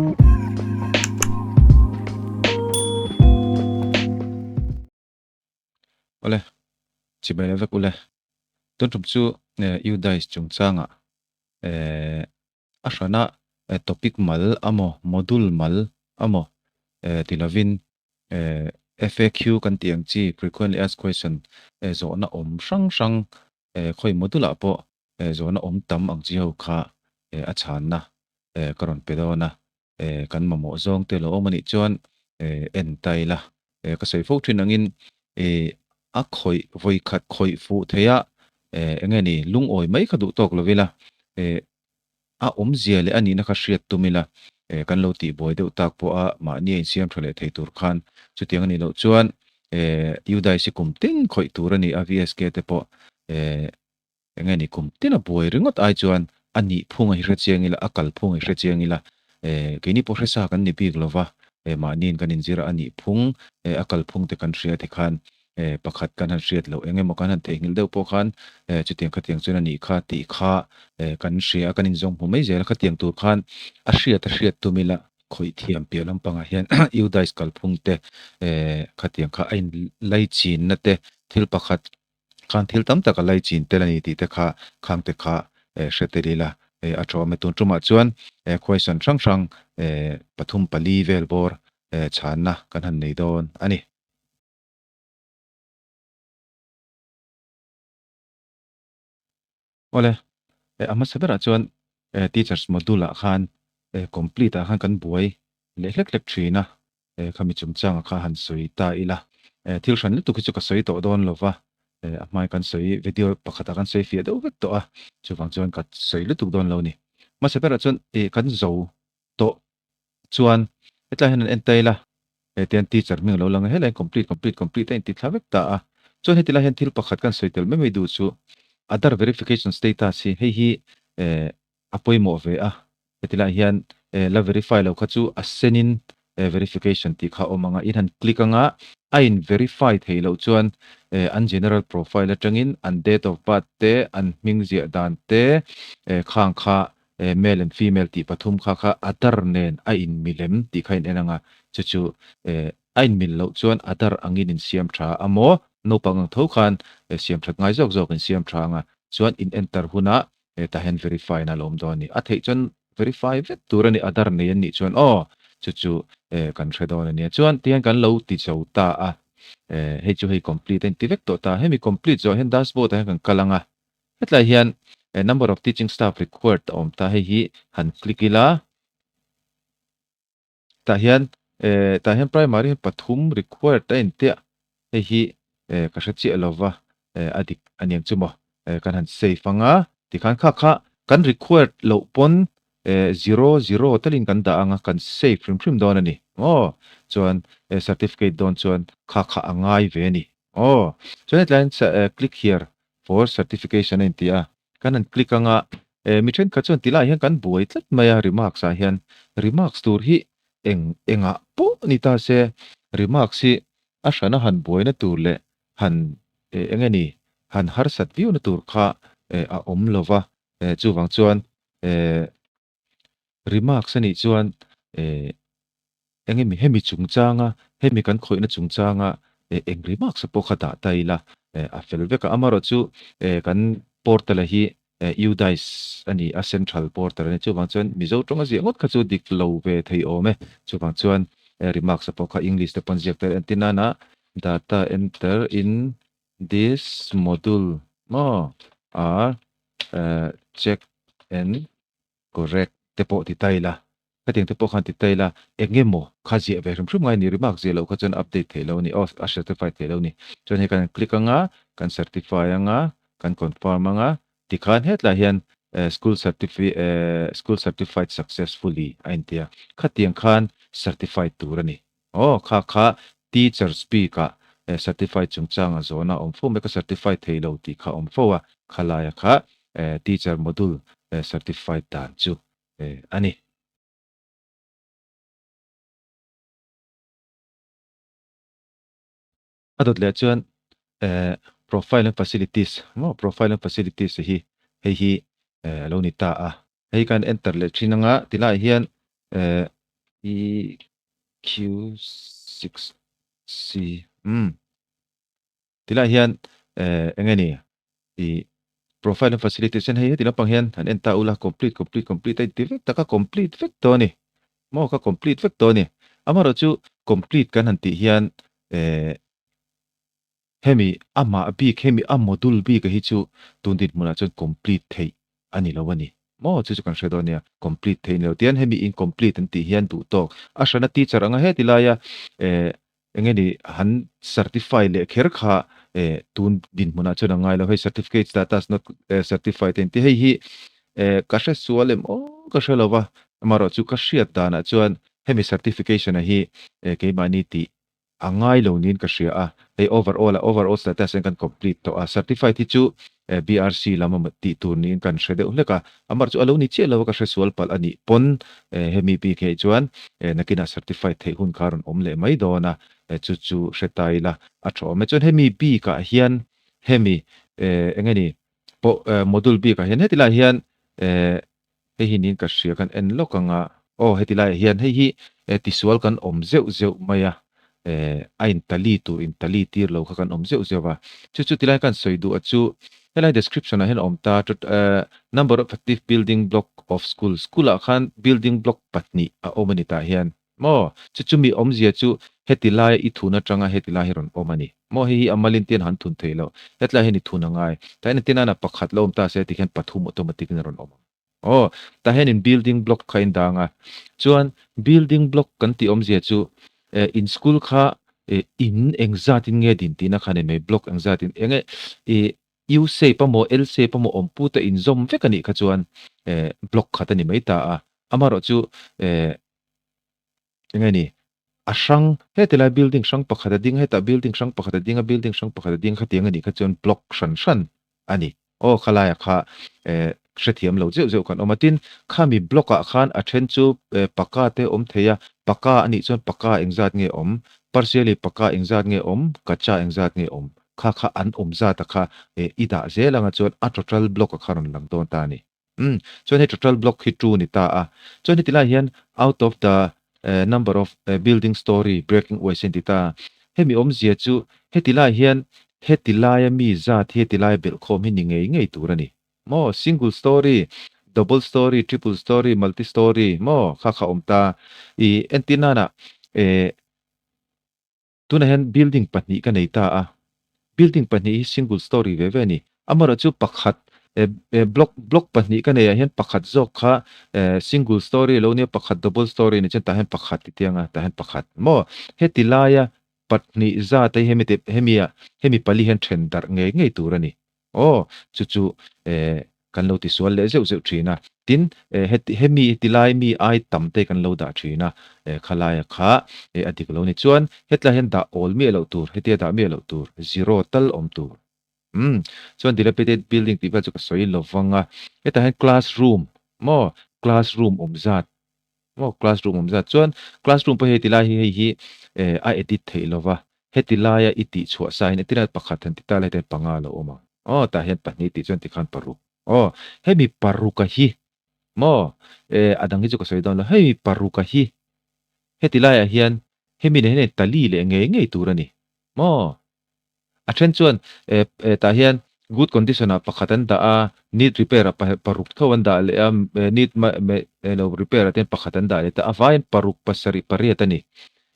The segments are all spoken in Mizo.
Awle, chibai leh vek ule. Tun tum chu UDISE chungchangah a hrana topic mal amaw module mal amaw ti lovin FAQ kan tih ang chi frequently asked question zawhna awm hrang hrang khawi module ah pawh zawhna awm tam ang chi ho kha a chhanna ka rawn pe dawn a. Kan mamawh zawng te lo awm a nih chuan en ta ila. Ka sawi fo thin angin a khawih vawi khat khawih fuh thei a eng nge ni lungawi mai kha duh tawk lo ila a awmzia leh a nihna kha hriat tum ila kan lo tihbuai deuh tak pawh a mahni a insiam tha leh thei tur khan chutiang a nih loh chuan UDISE kum tin khawih tur a ni a VSK te pawh Eng nge ni kum tin a buai ringawt ai chuan a nih phung a hi hre chiang ila, a kal phung a hi hre chiang ila, eh keini pawh hresa kan ni bik lova, eh mahniin kan inzir a, a nih phung, eh a kal phung te kan hria tikhan eh pakhat kan han hriat loh eng emaw kan han theihnghilh deuh pawh khan eh chutiang khatiang chuan a nih kha tih kha eh kan hria a, kan inzawng hmu mai zel a, khatiang tur khan a hriat a hriat tum ila khawih thiam piah lampangah hian UDISE kalphung te eh khatiang kha a inlaichinna te thil pakhat Khan thil tam tak a lai chin tel a ni tih te kha khang te kha hre tel ila a tha awm e. Tun tumah chuan question hrang hrang pathum pali vel bawr chhanna kan han nei dawn a ni. Awle, a hmasa berah chuan teachers module ah khan complete ah khan kan buai leh hlek hlek thin a, Khami chungchanga kha han sawi ta ila, thil hran lutuk hi chu ka sawi tawh dawn lova, a hmai kan sawi video pakhatah kan sawi fiah deuh vek tawh a, chuvang chuan ka sawi lutuk dawn lo ni. Hmasa berah chuan kan zo tawh chuan hetlai hian an en ta ila, hetiang teacher hming a lo lang a, helai complete complete complete a inti thla vek ta a, chuan heti lai hian thil pakhat kan sawi tel mai mai duh chu Aadhaar verification status hi hei hi a pawimawh ve a, heti lai hian la verify lo kha chu a senin verification tih kha a awm ang a, in han click anga a in verify theih loh chuan an general profile atangin an date of birth te, an hming ziah dan te khang kha male and female tih pathum kha kha Aadhaar nen a in milem tih kha in en ang a, chu chu a in mil loh chuan Aadhaar angin in siam tha a maw, naupang ang tho khan siam that ngai zawk zawk in siam tha ang a, chuan in enter hunah Hetah hian verify na a lo awm dawn a ni. A theih chuan verify vek tur a ni, Aadhaar nei an nih chuan aw chu chu eh kan hre dawn a nia. Chuan tihian kan lo ti zo ta a, eh hei chu hei complete a inti vek tawh ta. Hemi complete zawh hian dashboard ah hian kan kal ang a, hetlai hian eh number of teaching staff required a awm ta, hei hi han click ila, Tah hian eh tah hian primary hian pathum required a intiah hei hi eh ka hre chiah lova eh a dik a niang chu maw eh kan han save anga tikhan kha kha kan required loh pawn eh zero zero telin kan dah anga kan save hrim hrim dawn a ni maw chuan eh certificate dawn chuan kha kha a ngai ve a ni aw chuan hetlai hian click here for certification a inti a Kan han click anga eh mi thenkhat chuan ti lai hian kan buai tlat mai a remarks ah hian remarks tur hi eng engah pawh ni ta se remarks hi a hrana han buaina tur leh han eh eng nge ni han harsat viau na tur kha eh a awm lo va eh chuvang chuan eh Remarks a nih chuan eh eng emi hemi chungchanga hemi kan khawihna chungchanga eh eng remarks pawh kha dah ta ila eh a fel vek a. Amaherawh chu eh kan portal a hi eh UDISE a ni a, central portal a ni. Chuvang chuan Mizo tawnga ziah ngawt kha chu dik lo ve thei awm e. Chuvang chuan eh remarks pawh kha English te pawn ziak tel entir nana data enter in this module maw are eh check and Correct te pawh ti ta ila, khatiang te pawh khan ti ta ila, eng nge maw kha ziah ve hrim hrim ngai ni, remark ziah loh kha chuan update theih lo a ni, aw a certify theih lo a ni. Chuan hei kan click anga, kan certify anga, kan confirm anga, tikhan hetlai hian school certifi school certified successfully a inti a, khatiang khan certified tur a ni. Aw kha kha teacher speak ah certified chungchanga zawhna a awm fo mai, ka certified thei lo tih kha a awm fo a, khalaia kha teacher module certified dan chu a ni. A dawt leh chuan profile and facilities maw profile and facilities hi hei hi a lo ni ta a, hei kan enter leh thin anga tilaiah hian. E Q 6 C umm tilai hian eh eng nge ni ih profile and facilitation hei heti lampang hian han en ta ula complete complete complete a inti vek tak a complete vek tawh a ni maw ka complete vek tawh a ni amaherawhchu complete kan han tih hian eh Hemi amah bik, hemi a module bik a hi chu tun dinhmunah chuan complete theih a ni lo a ni maw? Chu chu kan hre dawn nia, complete theih a ni lo. Tihian hemi incomplete an tih hian duh tawk a hrana teacher anga heti laia eh eng nge ni han certify leh kher kha eh tun dinhmunah chuan a ngai lo. Hei certificate status not certified a inti. Hei hi eh ka hre sual em aw ka hre lo va, amaherawhchu ka hriat danah chuan hemi certification a hi eh keimahni tih A ngai lo niin ka hria a, hei overall a overall status hian kan complete tawh a, certified hi chu BRC lam a tih tur niin kan hre deuh hlek a, amar chu a lo ni chiah lo a ka hre sual palh a nih pawn hemi bik hei chuan nakinah certified theih hun kha a rawn awm leh mai dawn a, chu chu hre ta ila a tha awm e. Chuan hemi bikah hian hemi eng nge ni pawh module bikah hian heti lai hian Hei hi niin ka hria kan en lawk ang a. Aw heti laiah hian hei hi tisual kan awm zeuh zeuh mai a, a intali tur intali tir lo kha kan awm zeuh zeuh a. Chu chu tilai kan sawi duh a chu helai description ah hian a awm ta number of active building block of school, school ah khan building block pahnih a awm a ni tah hian. Maw? Chu chumi awmzia chu heti laia i thun atanga heti lai hi rawn awm a ni. Maw? Hei hi a malin tian han thun thei lo. Hetlai hian i thun a ngai. Tah hian tinana pakhat la awm ta se tikhian pathum automatic in a rawn awm ang. Aw, tah hian in building block kha in dang a. Chuan building block kan tih awmzia chu eh in school kha eh in engzat in nge din tihna kha a ni mai, block engzat in enge ih U shape emaw L shape emaw awmpu te inzawm vek a nih kha chuan eh block khat a ni mai ta a. Amaherawhchu eh Enge ni? A hrang, heti lai building hrang pakhat a ding, hetah building hrang pakhat a ding a, building hrang pakhat a ding khatiang a nih kha chuan block hran hran a ni. Aw khalaiah kha eh hrethiam lo zeuh zeuh kan awm a, tin khami block ah khan a then chu eh paka te awm thei a, paka a nih chuan paka engzat nge awm, partially paka engzat nge awm, kacha engzat nge awm, kha kha an awm zat a kha eh i dah zel anga chuan a total block a kha rawn lang dawn ta a ni. Umm, chuan hei total block hi two ni ta a. Chuan heti lai hian out of the number of building story breaking uai sen ti ta. Hemi awmzia chu heti lai hian heti laia mi zat hi heti laia belhkhawm hi ni ngei ngei tur a ni. Maw single story, double story, triple story, multi story maw kha kha awm ta. I entir nana eh Tunah hian building pahnih ka nei ta a, building pahnih hi single story ve ve a ni. Amaherawhchu pakhat block block pahnih ka neiah hian pakhat zawk kha single story a lo nia, pakhat double story a ni chuan tah hian pakhat ti tiang a, tah hian pakhat maw? Heti laia pahnih zat a hi hemi te hemi ah hemi pali hian then darh ngei ngei tur a ni. Aw, chu chu eh kan lo tisual leh zeuh zeuh thin a. Tin, eh heti hemi tilai mi ai tam te kan lo dah thin a, eh khalaia kha eh a dik lo ni. Chuan hetlai hian dah awl miah loh tur, hetia dah miah loh tur, zero tal awm tur. Umm, chuan dilapidated building tih vel chu ka sawi lo vang a. Hetah hian classroom maw, classroom awm zat maw, classroom awm zat. Chuan classroom pawh hei tilai hi hei hi eh a edit theih lo va, Heti laia i tih chhuah sa hian etilai pakhat han ti ta la hetiang panga a lo awm ang. Aw, tah hian pahnih tih chuan tikhan paruk. Aw, hemi paruka hi maw eh a dang hi chu ka sawi dawn lo. Hemi paruka hi heti laiah hian hemi nen hian tali leh ngei ngei tur a ni maw? A then chuan eh eh tah hian good condition ah pakhat an dah a, need repair ah paruk tho an dah leh a, need lo repair ah te hian pakhat an dah leh ta. A vaiin paruk pasarih pariat a ni.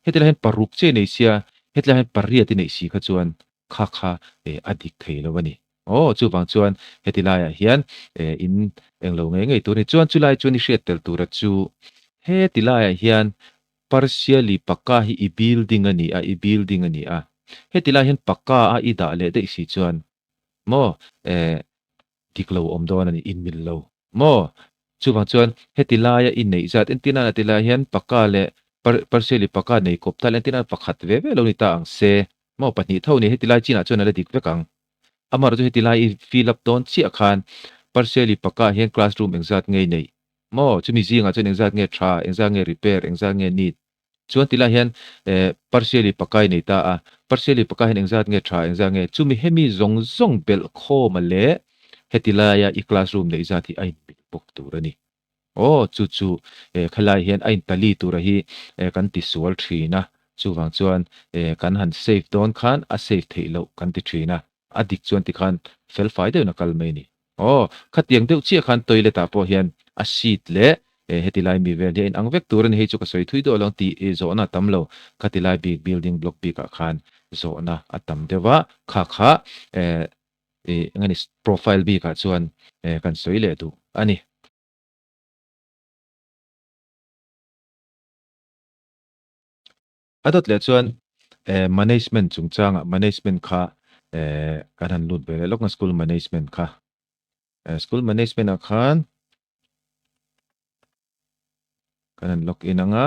Heti lai hian paruk che nei sia, heti lai hian pariat i neih si kha chuan kha kha eh a dik thei lo a ni. Aw, chuvang chuan heti laiah hian eh in englo ngei ngei tur a ni. Chuan chulai chuan i hriat tel tura chu heti laiah hian partially pakka hi i building a ni a, i building a ni a. Heti lai hian pakka a i dah leh daih si chuan maw eh Dik lo awm dawn a ni, in mil lo maw? Chuvang chuan heti laia i neih zat entir nana ti lai hian paka leh partially paka nei kawp tal entir nana pakhat ve ve lo ni ta ang se maw? Pahnih tho ni heti lai chinah chuan a la dik vek ang. Amaherawh chu heti lai i fill up dawn chiah khan partially paka hian classroom engzat nge i neih maw? Chumi zingah chuan engzat nge tha, engzat nge repair, engzat nge need? Chuan ti lai hian eh partially pakai nei ta a, partially pakai hian engzat nge tha engzat nge chumi hemi zawng zawng belh khawma leh heti laia i classroom neih zat hi a inmil bawk tur a ni. Aw chu chu eh khelai hian a in tali tura hi eh kan ti sual thin a, chuvang chuan eh kan han save dawn khan a save theih loh kan ti thin a, a dik chuan tikhan fel fai deuhin a kal mai a ni. Aw khatiang deuh chiah khan toilet ah pawh hian a seat leh eh heti lai mi vel hi a inang vek tur a ni, hei chu ka sawi thui duah lo ang tih zawhna a tam lo, khati lai bik building block bik ah khan zawhna a tam deuh a, kha kha eh ih eng a ni profile bik ah chuan eh kan sawi leh duh a ni. A dawt leh chuan eh management chungchangah management kha eh kan han lut ve leh lawk a school management kha eh school management ah khan kan han log in ang a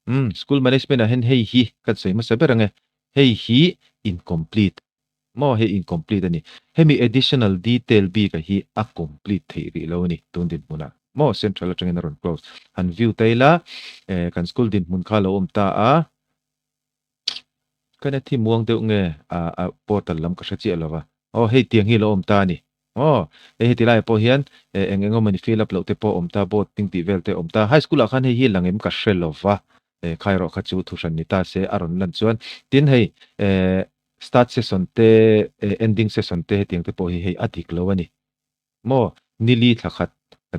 umm school management ah hian hei hi kan sawi hmasa ber ang e hei hi incomplete maw hei incomplete a ni hemi additional detail bik a hi a complete theih rih lo a ni tun dinhmunah maw central atangin a rawn close han view ta ila eh kan school dinhmun kha a lo awm ta a ka net hi muang deuh nge ah a portal lam ka hre chiah lo va aw hei tiang hi a lo awm ta a ni aw hei heti laiah pawh hian eh eng eng awmani fill up loh te pawh a awm ta board ding tih vel te a awm ta high school ah khan hei hi lang em ka hre lo va eh khai erawh kha chu thuhran ni ta se a rawn lan chuan tin hei eh Start session te eh ending session te hetiang te pawh hi hei a dik lo a ni. Maw nili thla khat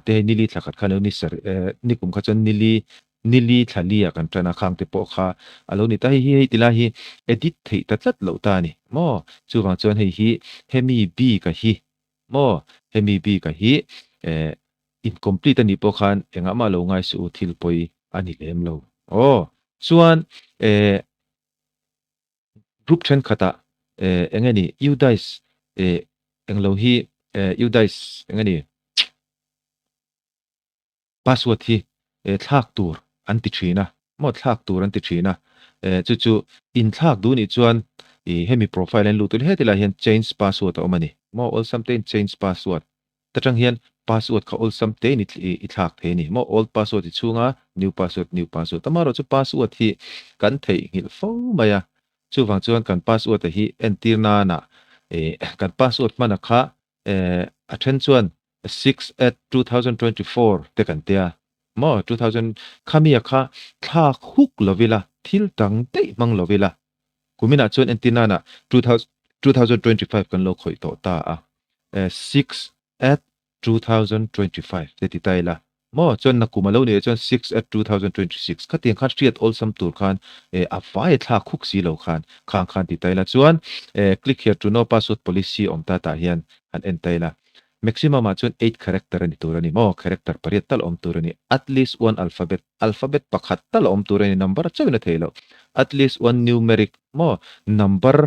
te hei nili thla khat khan lo ni sar eh nikum kha chuan nili nili thla li ah kan tan a khang te pawh kha a lo ni ta hei hi hei tilai hi edit theih ta tlat loh ta a ni. Maw chuvang chuan hei hi hemi bik a hi maw hemi bik a hi eh incomplete a nih pawh khan engah mah lo ngai suh u thil pawi a ni lem lo. Aw chuan eh. Group thenkhatah eh eng nge ni UDISE eh englo hi eh UDISE eng nge ni password hi eh thlak tur an ti thin a maw thlak tur an ti thin a eh chu chu inthlak duh nih chuan ih hemi profile an lut heti lai hian change password a awm a ni maw awlsam te in change password Ta tang hian password kha awlsam te in i thlak thei a ni maw? Old password i chhung a, new password, new password. Amaherawh chu password hi kan theihnghilh fo mai a, chuvang chuan kan password a hi entir nana ih kan password hmana kha eh a then chuan 6@2024 te kan tia maw? 2000 khami a kha thlak huk lo ila, thil dang daih hmang lo ila, kuminah chuan entir nana 2025 kan lo khawih tawh ta a. 6@2025 te ti ta ila maw chuan nakum a lo nih chuan 6@2026 khatiang khan hriat awlsam tur khan a vai thlak khuk si lo khan khang khan ti ta ila chuan click here to know password policy awm ta tah hian han en ta ila maximum ah chuan 8 character a ni tur a ni maw character pariat tal awm tur a ni at least one alphabet alphabet pakhat tal awm tur a ni number chauhin a thei loh at least one numeric maw number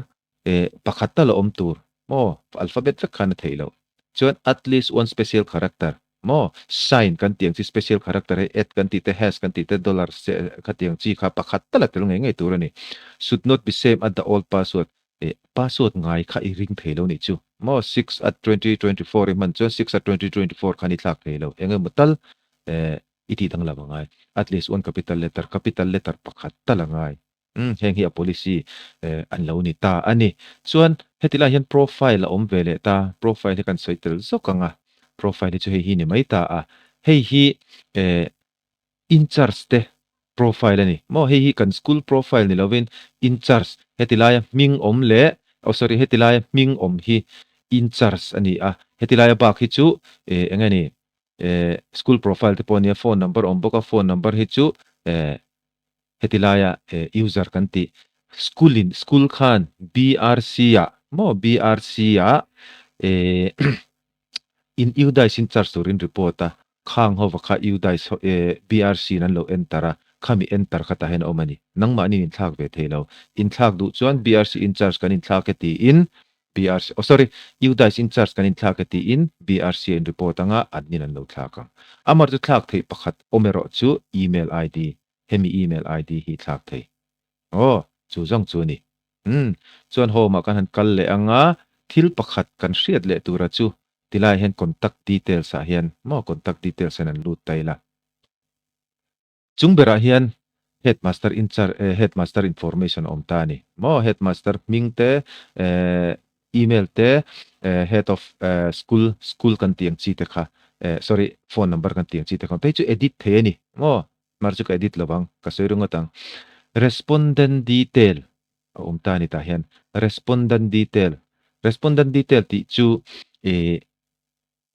pakhat tal a awm tur Maw? Alphabet vek khan a theih loh. Chuan at least one special character. Maw? Sign kan tih ang chi special character hei at kan tih te hash kan tih te dollar se khatiang chi kha pakhat tal a tel ngei ngei tur a ni. Should not be same at the old password. Eh, password ngai kha i ring thei lo nih chu. Maw? 6 at 2024 i hman chuan 6 at 2024 khan i thlak thei lo. Eng emaw tal eh i tih danglam a ngai. At least one capital letter, capital letter pakhat tal a ngai. Umm heng hi a policy eh an lo ni ta a ni. Chuan heti lai hian profile a awm ve leh ta, profile hi kan sawi tel zawk ang a, profile hi chu hei hi ni mai ta a, hei hi eh in charge te profile a ni maw, hei hi kan school profile ni lovin in charge heti laia hming awm leh oh sorry heti laia hming awm hi in charge a ni a, heti laia bak hi chu eh eng nge ni eh school profile te pawh a nia, phone number awm bawk a, phone number hi chu eh Heti laia user kan tih school in school khan BRC ah maw BRC ah in UDISE in charge turin report a khang hova kha UDISE ho BRC in an lo enter a khami enter kha tah hian a awm a ni. Nangmahni in inthlak ve thei lo. Inthlak duh chuan BRC in charge kan inthlak e tiin BRC oh sorry UDISE in charge kan inthlak e tiin BRC a in report anga admin an lo thlak ang. Amar chu thlak theih pakhat awm erawh chu email ID Hemi email ID hi thlak thei. Aw, chu zawng chu a ni. Umm, chuan home ah kan han kal leh ang a, thil pakhat kan hriat leh tura chu tilai hian contact details ah hian maw contact details hian an lut ta ila. Chung berah hian headmaster in charge eh headmaster information a awm ta a ni. Maw headmaster hming te eh email te eh head of eh school school kan tih ang chi te kha eh sorry phone number kan tih ang chi te kha phei chu edit thei a ni maw mar chu ka edit lo ang ka sawi ringawt ang respondent detail a awm ta a ni tah hian respondent detail respondent detail tih chu ih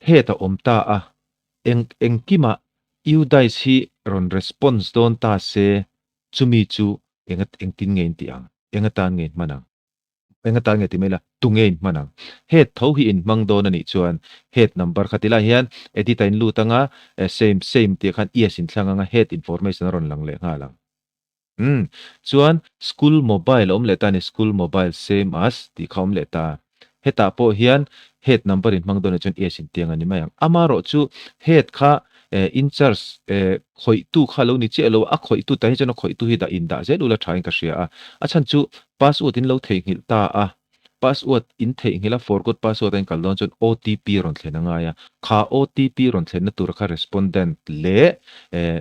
head a awm ta a eng engkimah UDISE hi rawn response dawn ta se chumi chu enga engtin nge in tih ang enga tan nge in hman ang. Eng atan nge ti mai la, tunge in hman ang? Head tho hi in hmang dawn a nih chuan head number kha ti lai hian edit a in lut anga same same tih khan yes in thlang anga head information a rawn lang leh nghal ang. Umm chuan school mobile a awm leh ta a ni, school mobile same as tih kha a awm leh ta. Hetah pawh hian head number in hmang dawn a nih chuan yes in tiang a ni mai ang. Amaherawh chu head kha in charge khawihtu kha lo ni chiah lo a, a khawihtu tah hi chuan a khawihtu hi dah in dah zel ula thain ka hria a. A chhan chu password in lo theihnghilh ta a, password in theihnghilh a forgot password a in kal dawn chuan OTP rawn thlen a ngai a, kha OTP rawn thlenna tura kha respondent leh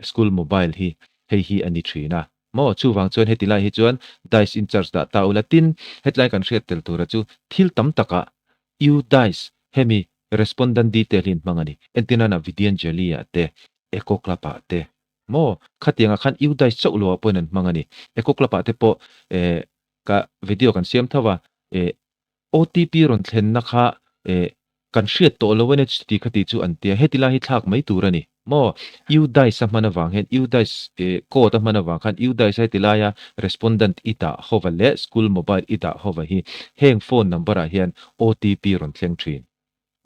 school mobile hi hei hi a ni thin a. Maw? Chuvang chuan heti lai hi chuan dice in charge dah ta ula tin hetlai kan hriat tel tura chu thil tam takah UDISE hemi respondent detail hi an hmang a ni. Entirnan ah Vidyanjali ah te, Eco Club ah te maw? Khatiang ah khan UDISE chauh lo ah pawhin an hmang a ni. Eco Club ah te pawh eh ka video kan siam tho a eh OTP rawn thlenna kha eh kan hriat tawh lo a ni chuti khati chu an tia. Heti lai hi thlak mai tur a ni maw? UDISE a hman avang hian UDISE eh code a hman avang khan UDISE a heti laia respondent i dah hova leh school mobile i dah hova hi heng phone number ah hian OTP rawn thleng thin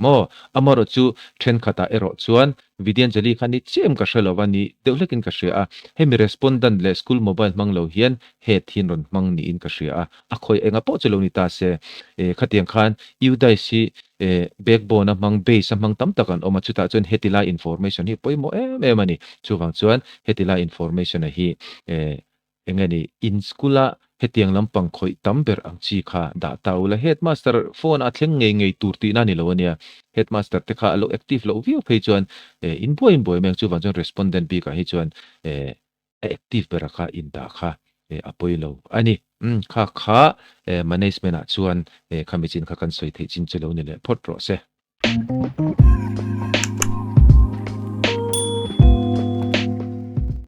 maw? Amaherawh chu thenkhatah erawh chuan Vidyanjali kha ni chiam ka hre lo va ni deuh hlekin ka hria a, hemi respondent leh school mobile hmang lo hian head hi an rawn hmang niin ka hria a, a khawi enga pawh chu lo ni ta se. Eh khatiang khan UDISE hi eh backbone a hmang, base a hmang tam tak an awm a, chutah chuan heti lai information hi pawimawh em em a ni. Chuvang chuan heti lai information a hi eh Eng nge ni, in school a hetiang lampang khawih tam ber ang chi kha dah ta ula, headmaster phone a thleng ngei ngei tur tihna a ni lo ania, headmaster te kha a lo active loh viau phei chuan eh in buai in buai mai ang chuvang chuan respondent bikah hi chuan eh a active bera kha in dah kha eh a pawi lo a ni. Umm kha kha eh management ah chuan eh khami chin kha kan sawi theih chin chu lo ni leh phawt rawh se.